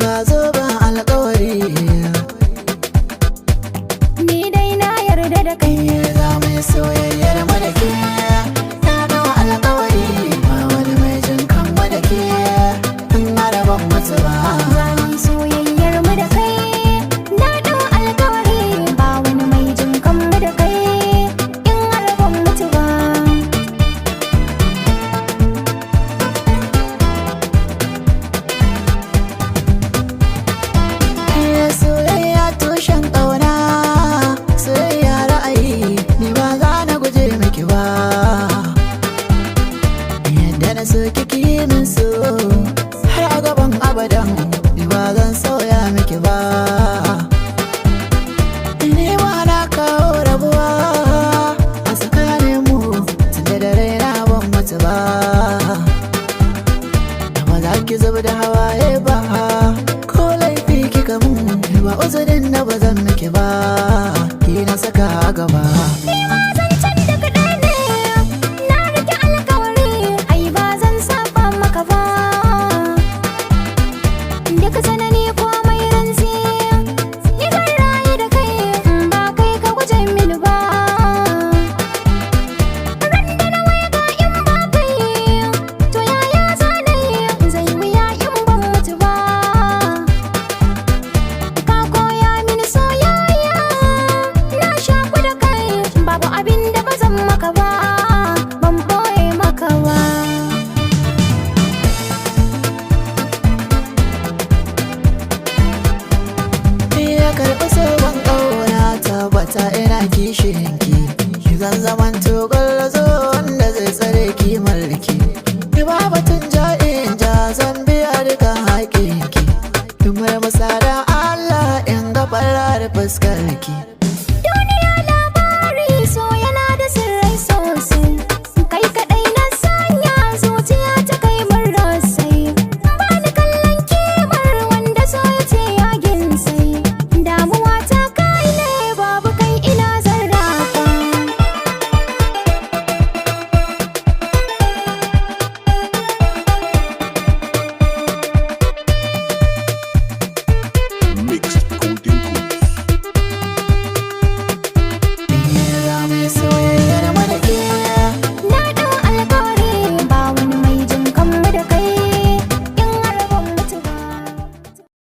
Ga zoben alkawari. Ni dai na yarda da kai. Za mu yi soyayyar mu da ke. Na dau alkawari, ba wani mai jin kan mu da ke in har ban mutu ba. Za mu yi soyayyar mu da kai. Na ɗau alkawari, ba wani mai jin kan mu da kai in har ban mutu ba. Soyayya tushen ƙauna, soyayya ra'ayi, ni ba za na guje miki ba. Yadda na so kiki yi min so har a gaban abadan, ni ba zan sauya miki ba. Ni ma na kawo rabuwa a tsakanin mu, tunda da raina ban mutu ba. Ba za ki zuba da hawaye ba, ko laifi kika mun ba, uzurin na ba zan miki ba, ki na saka a gaba. Ni ma zancen da kaɗai ne, na rike alkawari, ai ba zan saba maka ba. Duk tsanani ko mai rantsi, ni zan rayu da kai in ba kai ka guje mini ba. Ran da na waiga in ba kai, to yaya zan yi? Zai wuya in ban mutu ba. Ka koya mini soyayya, na shaku da kai, babu abin da ba zan maka ba, ban boye maka ba. Ya karɓi sabon ƙauna, tabbata ina kishinki. Ki zan zaman to zo wanda zai tsare ki mallaki. Ki ba batun ja'in ja, zan biya dukan haƙinki. Ki murmusa da Allah in ga farar fuskarki.